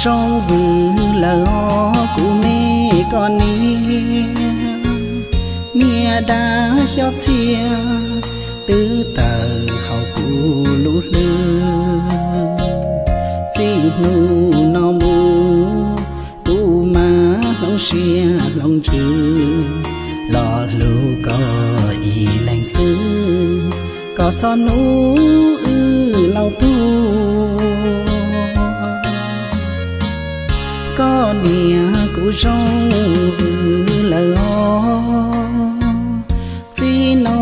Zoo vwm lawm os kuv me koj niam, niag dab xyob txhiaj twb tawm hauv kuv lub hlwb. Txij hnub no mus kuv mam hloov siab hloov ntsws los hlub koj ib leeg xwb, kom txog hnub wb laus tuag. Koj niam kuv zoo vwm lawm os, txij no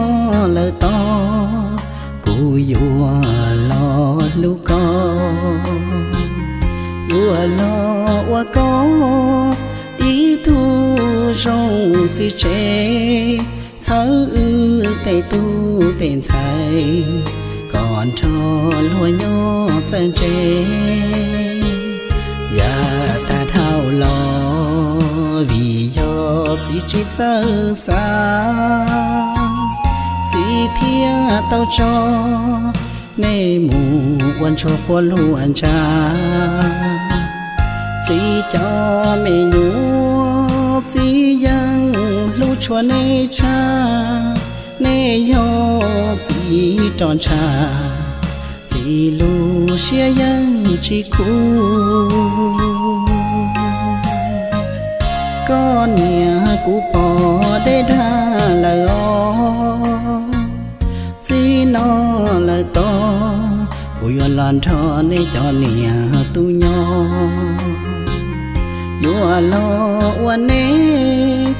lawm tod kuv yuav los hlub koj, yuav los ua koj ib tug zoo txiv tsev, txhawb wb tej tub tej ntxhais kom nrog luag nyob txawj ntse. Yav tag dhau los vim yog txiv tsis txawj xav, txiv thiaj tau tso nej mus ua ntsuag quaj luag ntsa. Txiv cov me nyuam txiv yeej hlub tshua nej tshaj, nej yog txiv roj ntsha, txiv lub siab yeej tsis khuv. Koj niam kuv pom deb dag lawm os, txij no lawm tod kuv yuav los nrog nej cov niam tub nyob, yuav los ua nej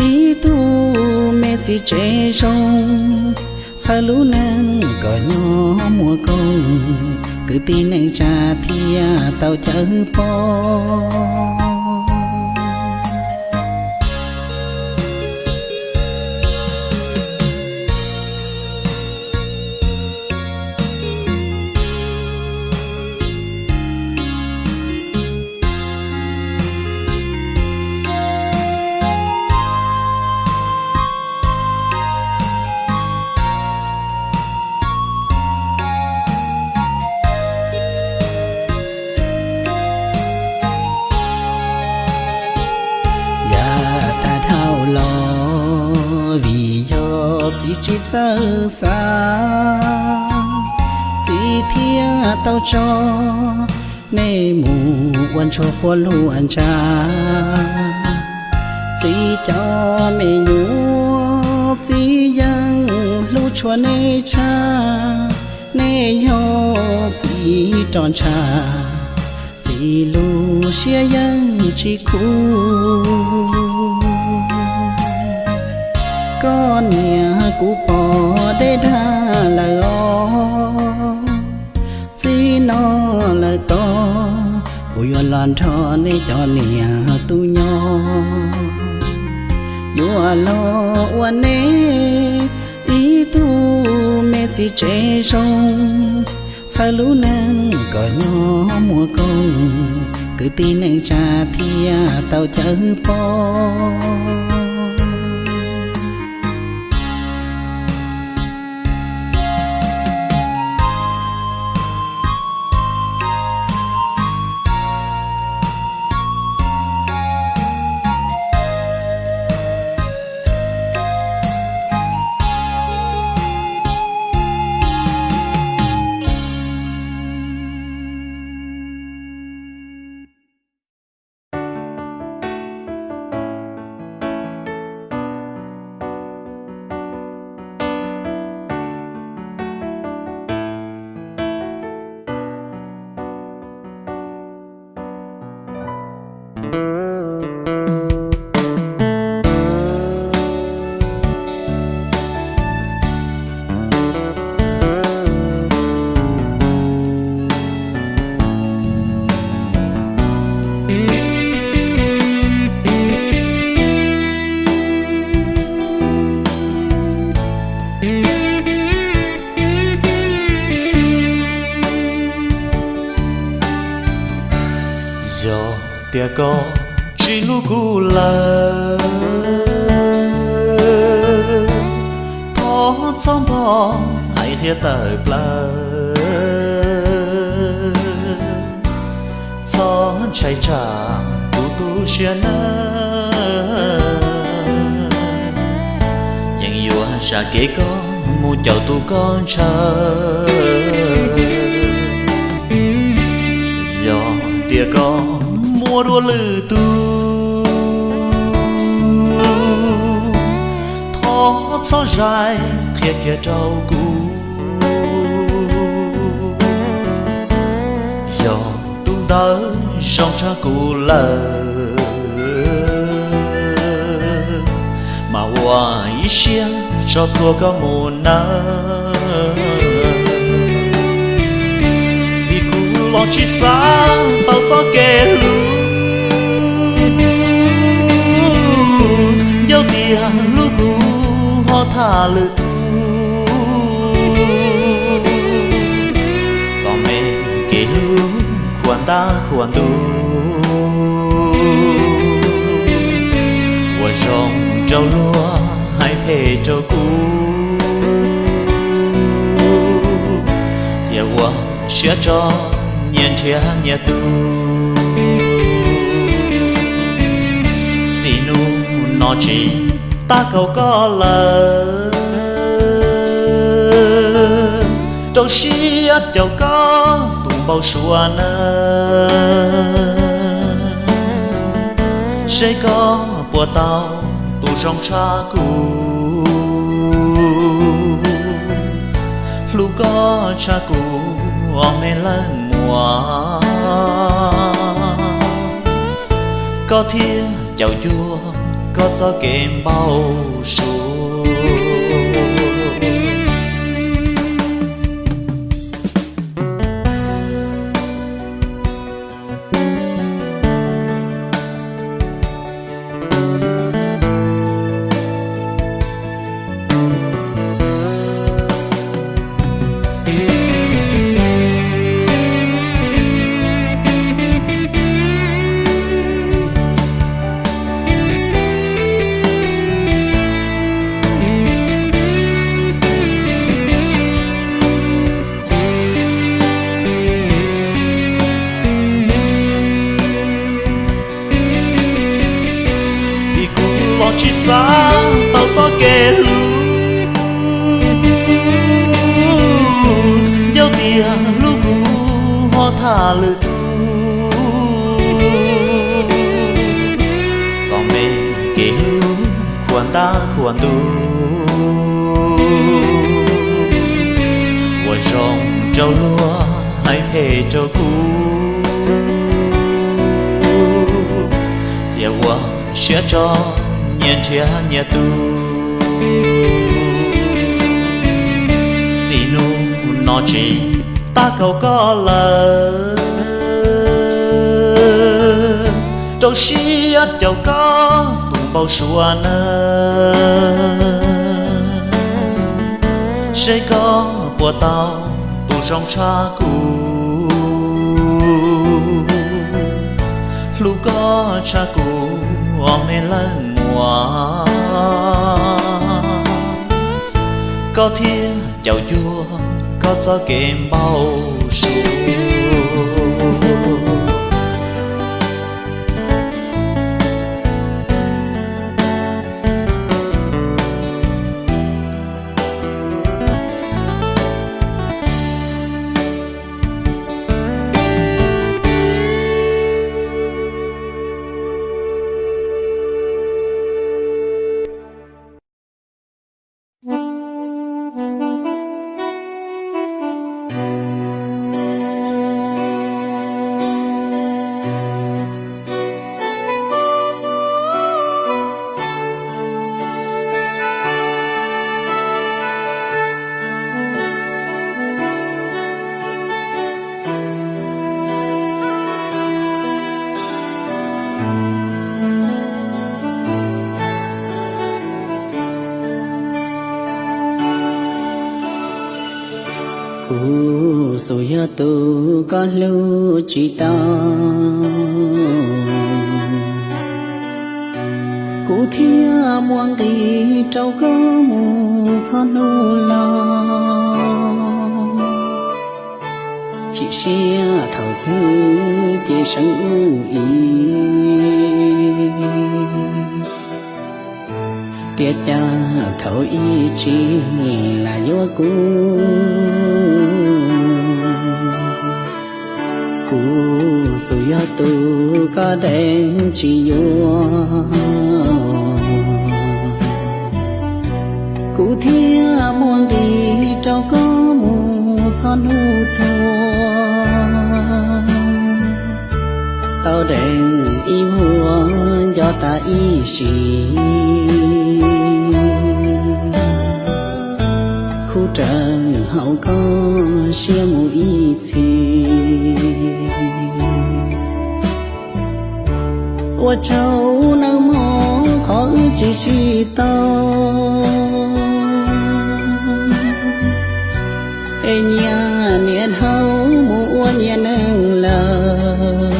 ib tug me txiv tsev zoo, txhawb lub neej kom nyob muaj koob, kwv tij neej tsa thiaj tau cawm pom. Yav tag dhau los vim yog txiv tsis txawj xav, txiv thiaj tau tso nej mus ua ntsuag quaj luag ntsa. Txiv cov me nyuam txiv yeej hlub tshua nej tshaj, nej yog txiv roj ntsha, txiv lub siab yeej tsis khuv. Koj niam kuv pom deb dag lawm os, txij no lawm tod kuv yuav los nrog nej cov niam tub nyob, yuav los ua nej ib tug me txiv tsev zoo, txhawb lub neej kom nyob muaj koob, kwv tij neej tsa thiaj tau cawm pom. Yog tias koj tsis hlub kuv lawm, thov txhob npog hais qhia tawm plaws. Txhob ntshai tshaj kuv tu siab nawb. Yeej yuav zam kev koj mus caum tus koj ntshaw. Yog tias koj muaj dua lwm tus, thov txhob zais qhia kiag rau kuv. Yog tus ntawd zoo tshaj kuv lawm, mas ua ib siab tso plhuav koj mus nawb. Vim kuv los tsis xav tau txoj kev hlub, yog tias hlub kuv ho tham lwm tus. Txom me kev hlub khuam ntab khuam ntuj, ua zoo rau luag hais phem rau kuv, thiaj ua siab tso nyias nrhiav nyias tus. Txij hnub no tsis tab kaum koj lawm, rau siab caum koj tus npau suav nawb. Seb koj puas tau tus zoo tshaj kuv, hlub koj tshaj kuv os me leej muam, koj thiaj caum cuag koj txoj kev npau suav. Vim kuv los tsis xav tau txoj kev hlub, yog tias hlub kuv ho tham lwm tus. Txom me kev hlub khuam ntab khuam ntuj, ua zoo rau luag hais phem rau kuv, thiaj ua siab tso nyias nrhiav nyias tus. Txij hnub no tsis tab kaum koj lawm, rau siab caum koj tus npau suav nawb. Seb koj puas tau tus zoo tshaj kuv, hlub koj tshaj kuv os me leej muam, koj thiaj caum cuag koj txoj kev npau suav. Kuv xub yog tus koj hlub tsis tau, kuv thiaj muaj nqis rau koj mus txhua hnub los. Chim siab thaum twg ces seev wb ib. Tiag cas thaum ib tsis lam yuav kuv, kuv xub yog tus koj deev tsis yuav. Kuv thiaj muaj nqis rau koj mus txog hnub tuag. Tau deev ib vuag nco tas ib sim, khuv raws hauv koj siab mus ib txhis. Ua tsaug nawb mog qhov wb tsis sib tau, es nyias niam dhau mus ua nyias neeg lawm.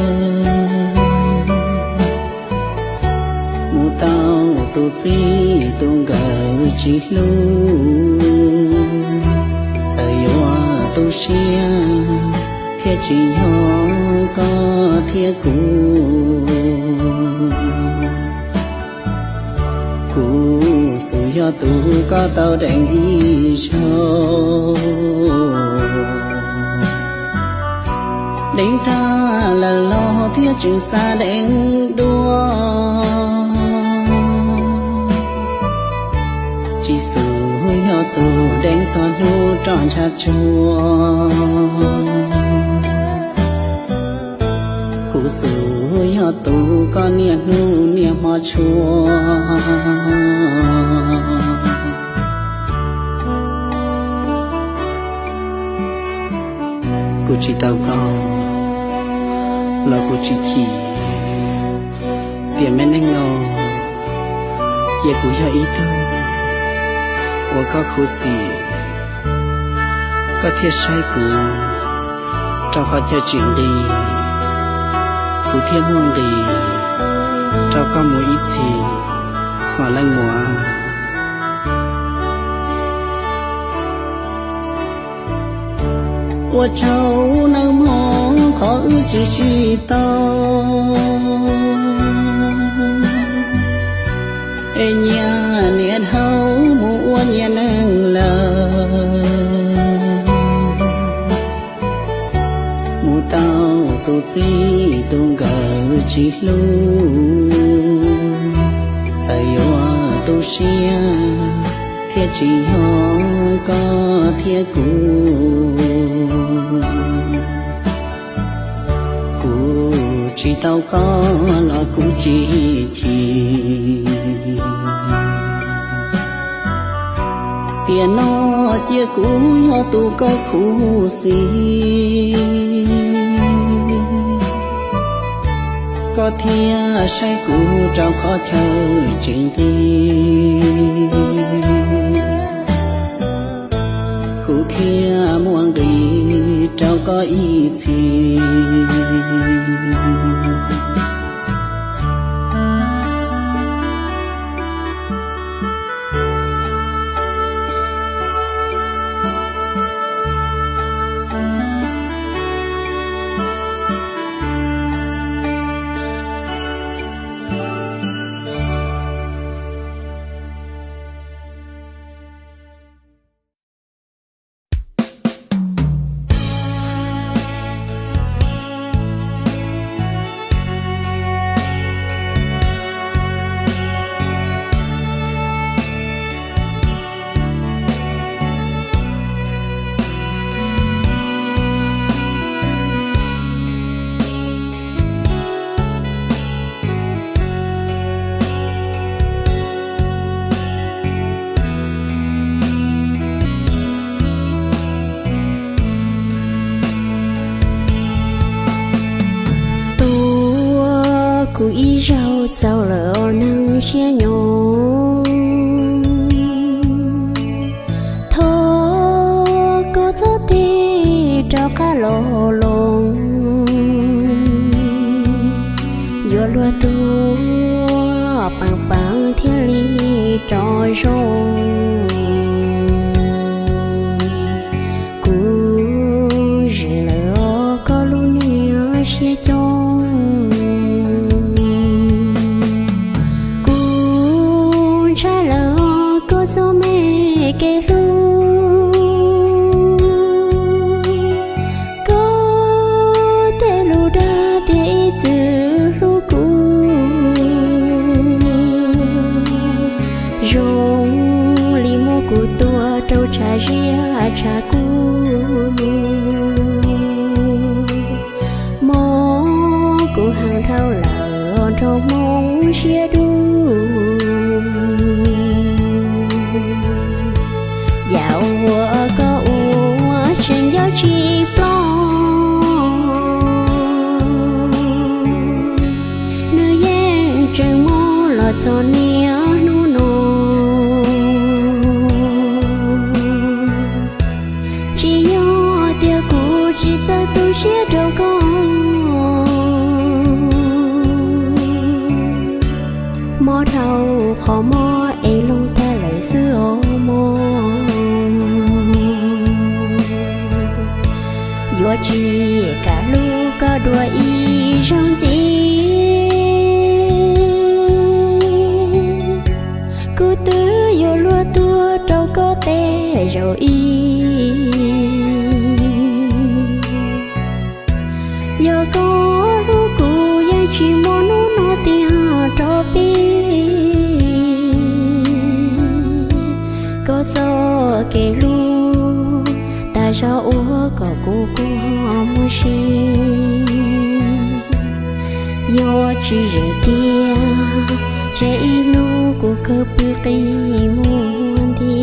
Mus tau tus txij tus nkawm tsis hlub, txawm yuav tu siab thiab tsis yog koj thiab kuv. Kuv xub yog tus koj tau deev ib zaug, deev tag lawm los thiab tseem xav deev dua. Tsis xub yog tus deev txog hnub roj ntsha tsuag, kuv xub yog tus koj niaj hnub niaj hmo tshua. Kuv tsis tau koj los kuv tsis chim, tiam me neej no cia kuv yog ib tug uas koj khuv xim, koj thiaj saib kuv rau qhov chaw tsis nqis, kuv thiaj muaj nqis rau koj mus ib txhis hos leej muam. Ua tsaug nawb mog qhov wb tsis sib tau, es nyias niam dhau mus ua nyias neeg lawm. Mus tau tus txij tus nkawm tsis hlub, txawm yuav tu siab thiab tsis yog koj thiab kuv. Kuv tsis tau koj los kuv tsis chim, tiam no cia kuv yog tus koj khuv xim, koj thiaj saib kuv rau qhov chaw tsis nqis, kuv thiaj muaj nqis rau koj ib txhis. Tuav kuv ib zaug txaus lawm os neeg siab nyob. Thov koj txhob tig rov qab los loo, yuav luag tuag peev peev thiaj li rov zoo. Kuv zim lawm os koj lub niag siab coj. Tshav ziab tshav kub, mob kuv heev dhau lawm os nraug Hmoob siab dub. Yam uas koj ua tseem nco tsis ploj, nws yeej tseem mob los txog niaj hnub no. Tsis yog tias kuv tsis txawj tu siab rau koj, mob dhau qhov mob es loog tag lawm xwb os mog. Yuav tsis kam hlub koj dua ib zaug ntxiv, kuv twb yuav luag tuag rau koj tej zaum ib. Yog koj hlub kuv yeej tsis muaj hnub no tiag rov pib. Koj txoj kev hlub tas zog ua kom kuv kua muag si. Yog tsis zeem tiag, tsam ib hnub kuv kawg pw qi muag nti.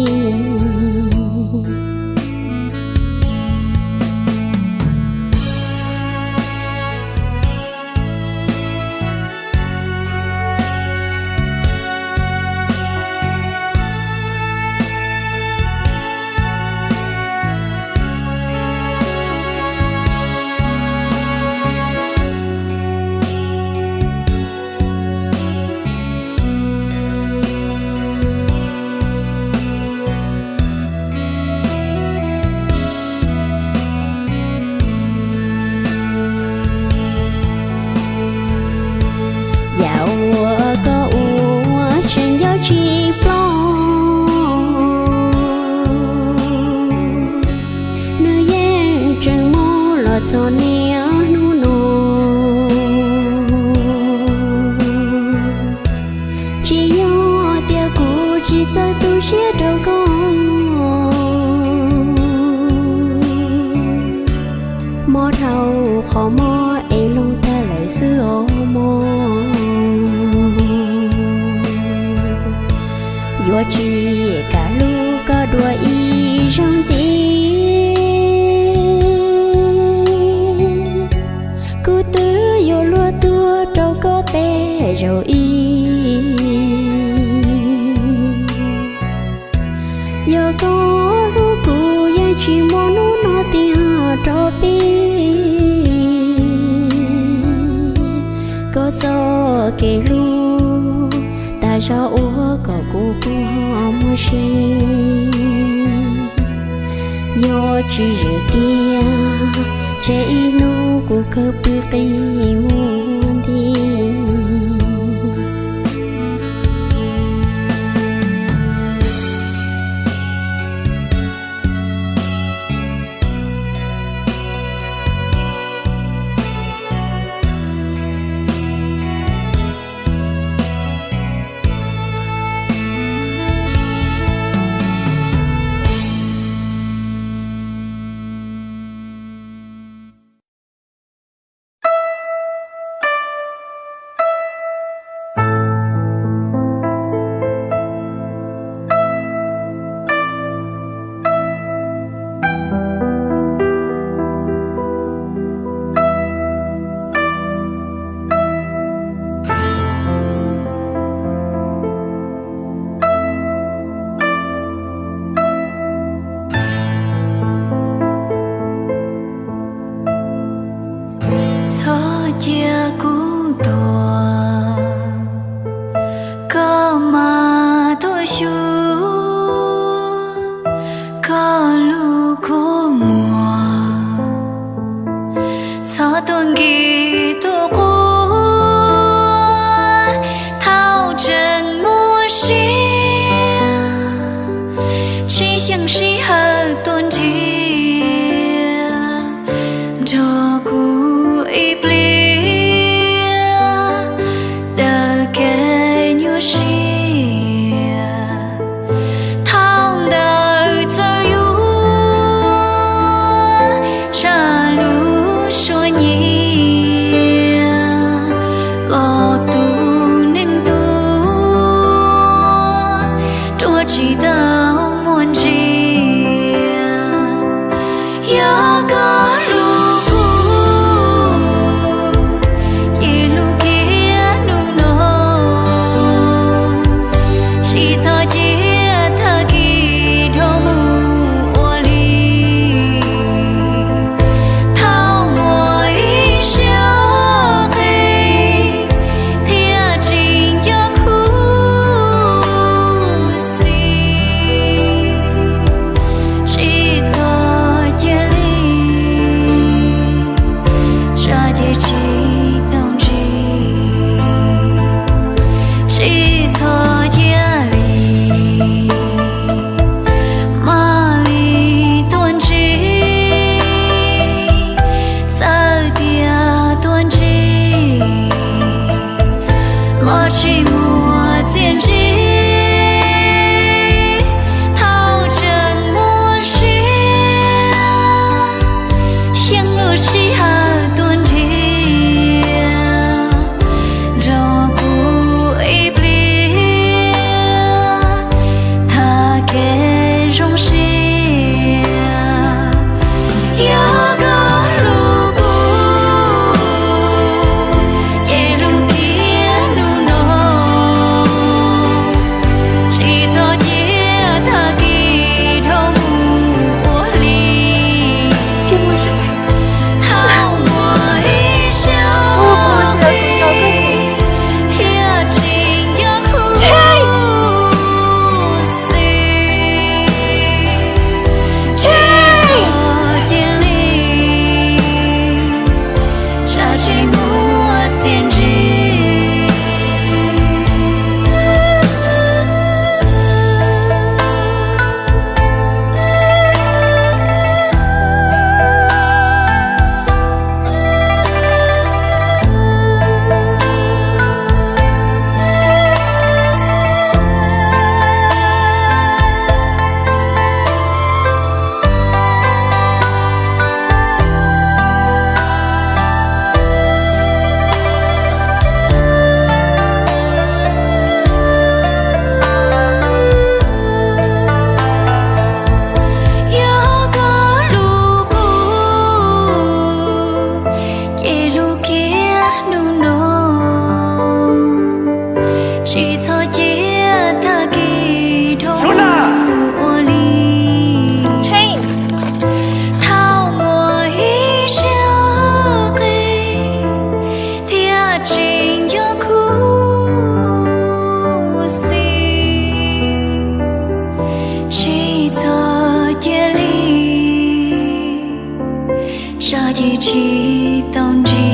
Yam uas koj ua tseem nco tsis ploj, nws yeej tseem mob los txog niaj hnub no. Tsis yog tias kuv tsis txawj tu siab rau koj, mob dhau qhov mob es loog tag lawm xwb os mog. Yuav tsis kam hlub koj dua ib zaug ntxiv, kuv twb yuav luag tuag rau koj tej zaum ib. Yog koj hlub kuv yeej tsis muaj hnub no tiag rov pib. Koj txoj kev hlub tas zog ua kom kuv kua muag si. Yog tsis zeem tiag, tsam ib hnub kuv kawg pw qi muag nti. Tsis tau muaj ntsia, yog koj hlub kuv, ces hlub kiag hnub no, tsis txhob cia tag kis dhau mus ua li. Thaum muaj ib siab qis thiaj tsis nco khuv xim, tsis txhob cia li, tsam ces tsis tau ntsib, tsis txhob cia li, mam li tuaj ntsib, txawm tias tuaj ntsib los tsis muaj txiaj ntsig. Thaum tseem muaj sia, xyeej lub sij hawm tuaj nrhiav nrog kuv ib pliag, thov kev zoo siab. Yog koj hlub kuv, ces hlub kiag hnub no, tsis txhob cia tag kis dhau mus ua li. Thaum muaj ib siab qis thiaj tsis nco khuv xim, tsis txhob cia li, tsam tsis muaj txiaj ntsig. Yog koj hlub kuv, ces hlub kiag hnub no, tsis txhob cia tag kis dhau mus ua li. Thaum muaj ib siab qis thiaj tsis nco khuv xim, tsis txhob cia li, tsam ces tsis tau ntsib.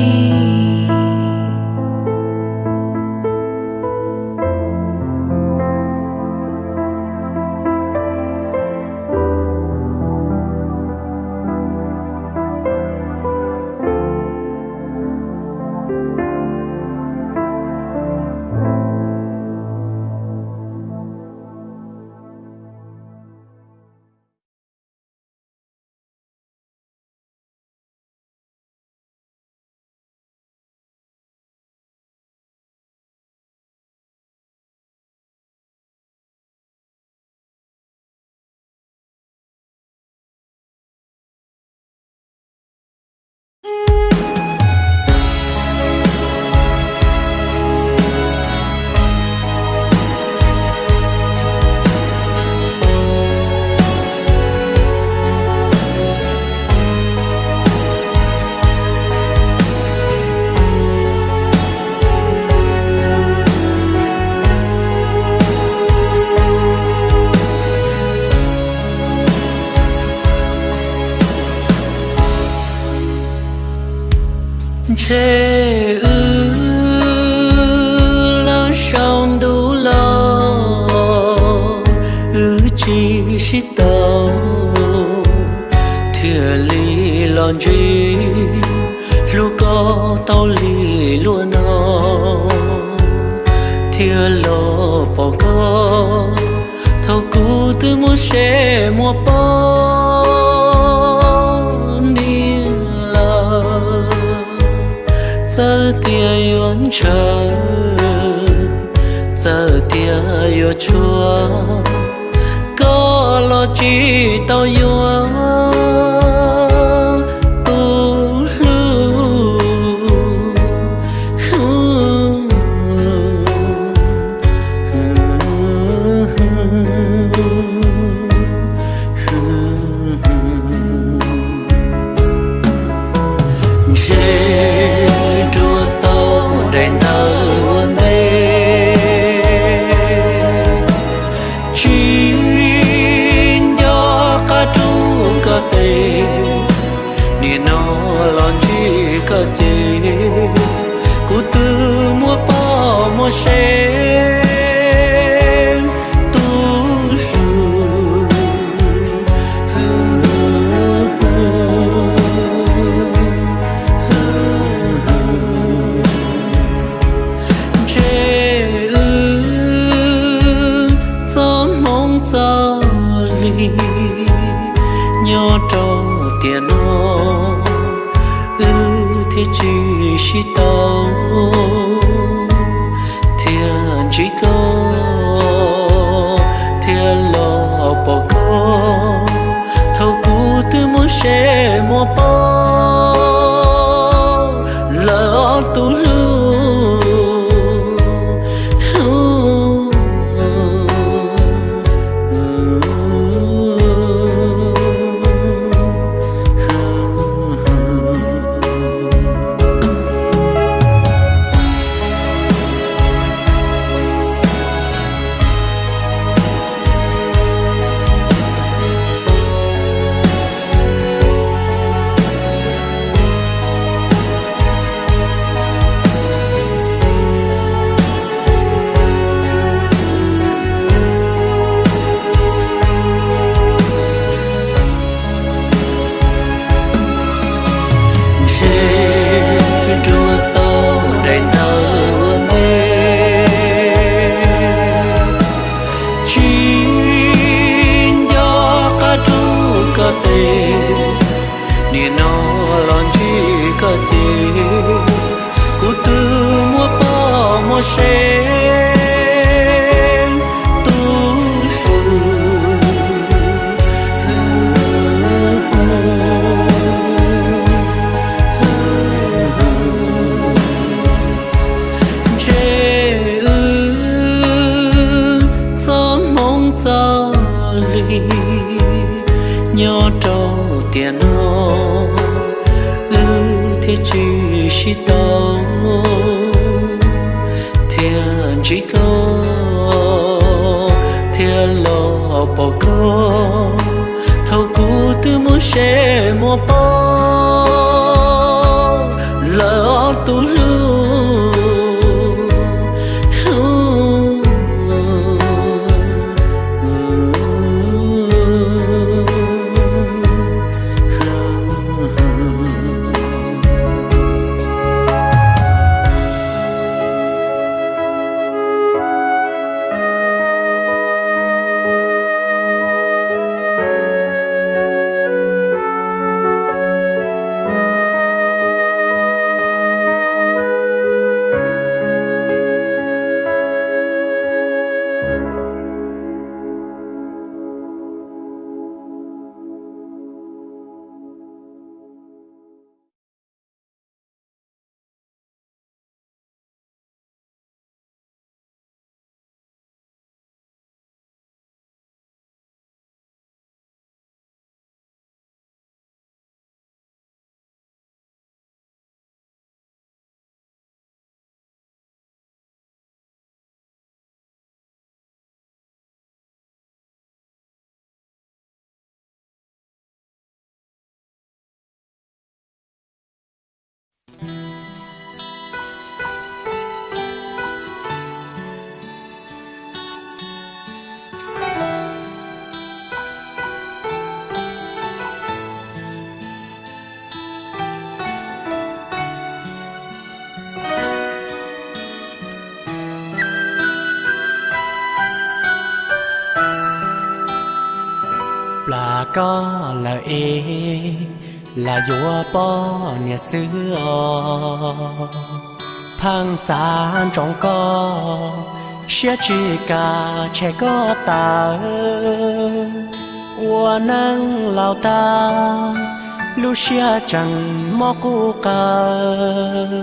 Ntshe wb lawm sau ntuj los wb tsis sib tau, thiaj li los ntsib hlub koj tau li luaj no, thiaj los pom koj thaum kuv twb muaj sej muaj poj niam lawm. Txawm tias yuav ntshaw, txawm tias yuav tshuav, los tsis tau yuav tus hlub. Ntshe ruaj tau daim ntawv ua ntej, tsis nco qab rub koj tes, nim no los ntsib koj ces kuv twb muaj poj muaj sev tus hlub. Ntshe wb txoj hmoov txoj li nyob rau tiam no, wb thiaj tsis sib tau thiaj ntsib koj, thiaj los pom koj thaum kuv twb muaj seb muaj poj lawm tus hlub. Ntshe ruaj tau daim ntawv ua ntej, tsis nco qab rub koj tes, nim no los ntsib koj ces kuv twb muaj poj muaj sev tus hlub. Ntshe wb txoj hmoov txoj li nyob rau tiam no, wb thiaj tsis sib tau thiaj ntsib koj, thiaj los pom koj thaum kuv twb muaj seb muaj poj lawm tus hlub. Plam koj lawm es lam yuav poj niam xwb os. Pheej xav ntsoov koj, siab tsis kam tshem koj tawm. Ua neej laus tag, lub siab tseem mob quj qaws,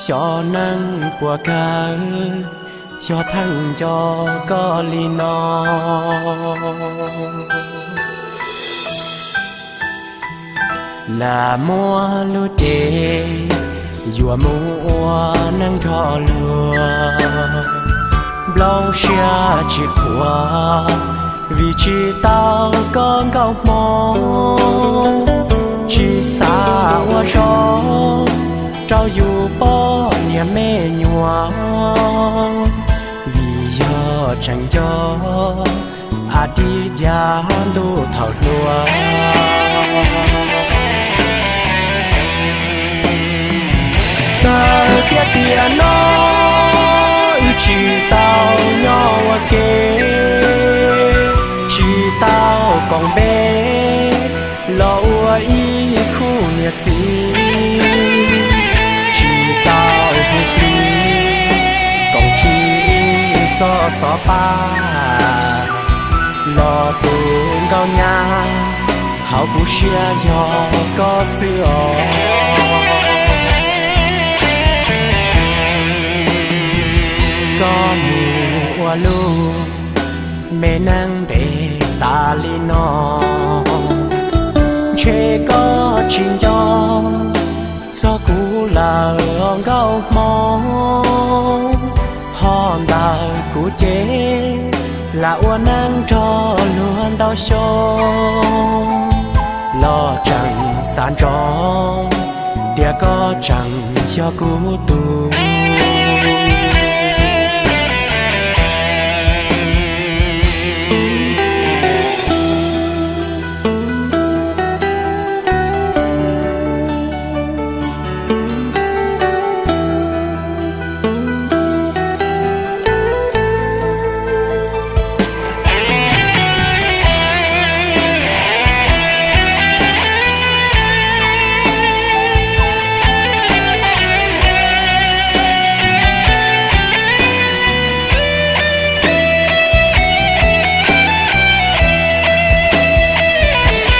xyov neeg puas kawg, xyov pheej nco koj li no. Lam muab lub cev yuav mus ua neej nrog luag, nplooj siab tsis qhuav vim tsis tau koj nkauj hmoob, tsis xav ua zoo rau yus poj niam me nyuam, vim yog tseem nco a dib dab ntuj thaum hluas. Txawm tias tiam no wb tsis tau nyob ua ke, tsis tau koom npe los ua ib khub niam txiv, tsis tau hu plig koom khi ib txoj xov pab, los tus nkauj nyab hauv kuv siab yog koj xwb os. Koj mus ua luj, me neej ntev tas li no, ntshe koj tsis nco txog kuv lawm os nkauj hmoob. Ho ntawm kuv ces lam ua neej nrog luag ntau xyoo, los tseem xav ntsoov tias koj tseem yog kuv tus.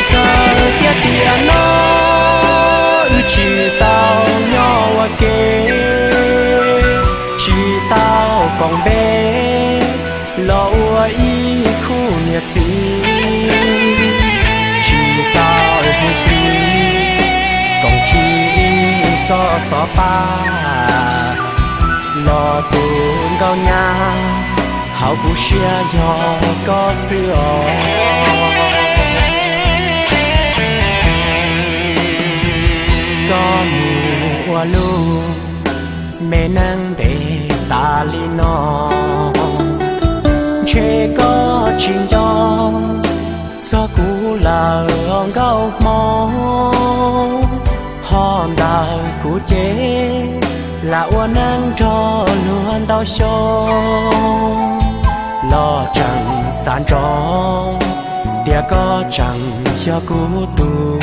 Txawm tias tiam no wb tsis tau nyob ua ke, tsis tau koom npe los ua ib khub niam txiv, tsis tau hu plig koom khi ib txoj xov pab, los tus nkauj nyab hauv kuv siab yog koj xwb os. Koj mus ua luj, me neej ntev tas li no, ntshe koj tsis nco txog kuv lawm os nkauj hmoob. Ho ntawm kuv ces lam ua neej nrog luag ntau xyoo, los tseem xav ntsoov tias koj tseem yog kuv tus.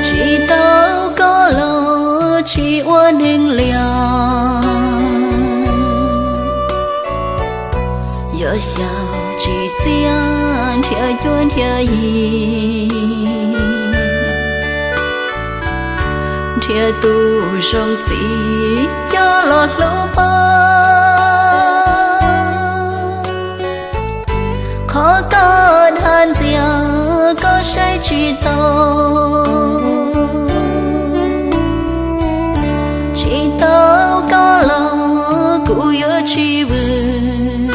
Tsis tau koj los tsis ua neeg li os, yuav xyaum tsis txiaj nrhiav cuab nrhiav yig. Yog tus zoo txiv coj los hlub pab, qhov koj dag ntxias koj saib tsis taus. Tsis tau koj los kuv yuav tsis vwm,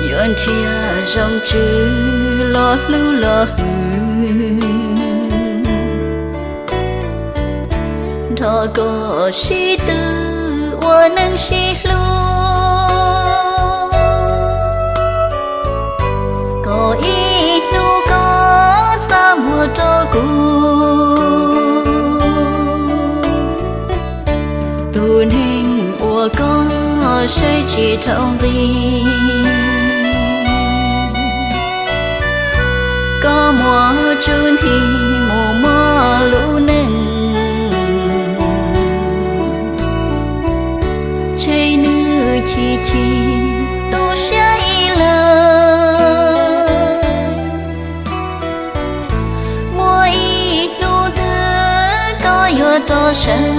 yuav nrhiav zoo tswv los hlub los hwm, nrog koj sib tw ua neej sib hlub. Kom ib hnub koj xa muag rau kuv, tus neeg uas koj saib tsis dhau nqi. Koj muaj tsuj nthi mus muaj lub neej, ntshe nws chim chim tu siab ib leeg. Muaj ib hnub twg koj yuav rov sawv,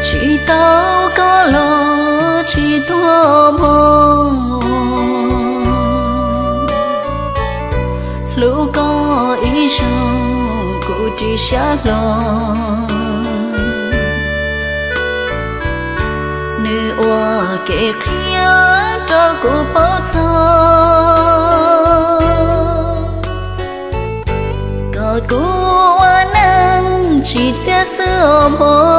tsis tau koj los tsis tuag mog. Hlub koj ib zaug kuv ris siab hlo, nws ua kev qhia rau kuv paub txog, kom kuv ua neej tsis txiaj xwb os mog.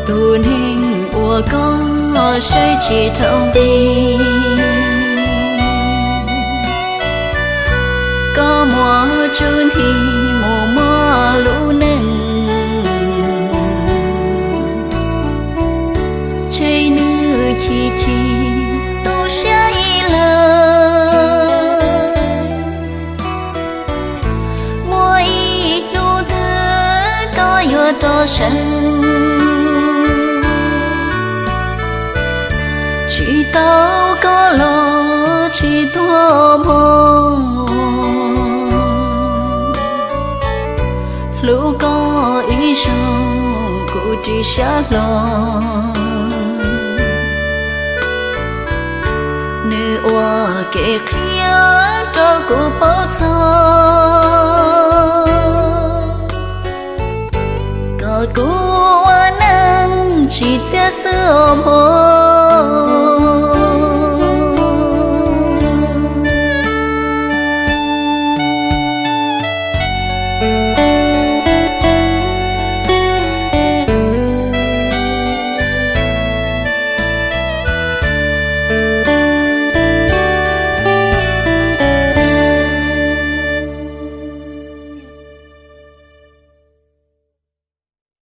Tus neeg uas koj saib tsis dhau nqi, koj muaj tsuj nthi mus muaj lub neej, ntshe nws chim chim tu siab ib leeg. Muaj ib hnub twg koj yuav rov sawv, tsis tau koj los tsis tuag mog. Hlub koj ib zaug kuv ris siab hlo, nws ua kev qhia rau kuv paub txog, kom kuv ua neej tsis txiaj xwb os mog.